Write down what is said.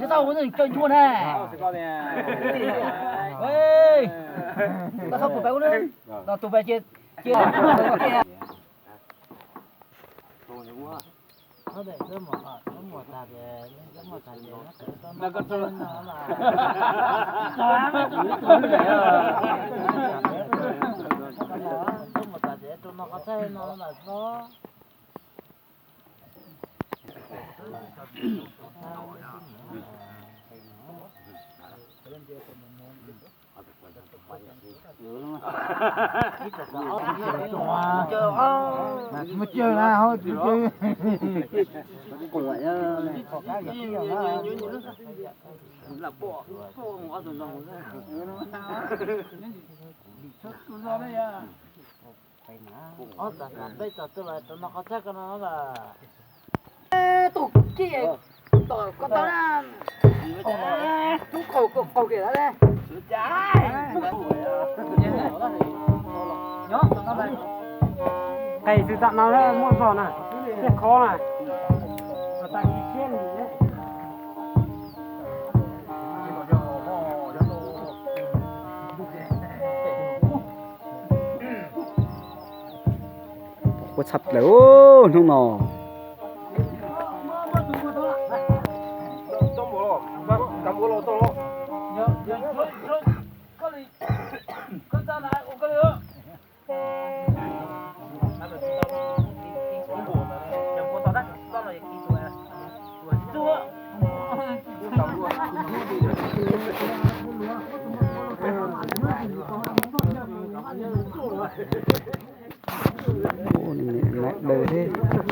Tau ua neeg coj nchuav ne. Tau txhob pum pais ua ne. Tau tus pais cia cia. Mus caw na, mus caw. Ob txog peb txog tuaj los rau no qhov txhab ko no lawm. Tus kiag tom ko tau na. Tub qaug qaug kiag lawm. Qis xwb tam no muaj zog na, thiaj khov na. Ua tshaj plaws hnub no. Ua, niam daws thiab.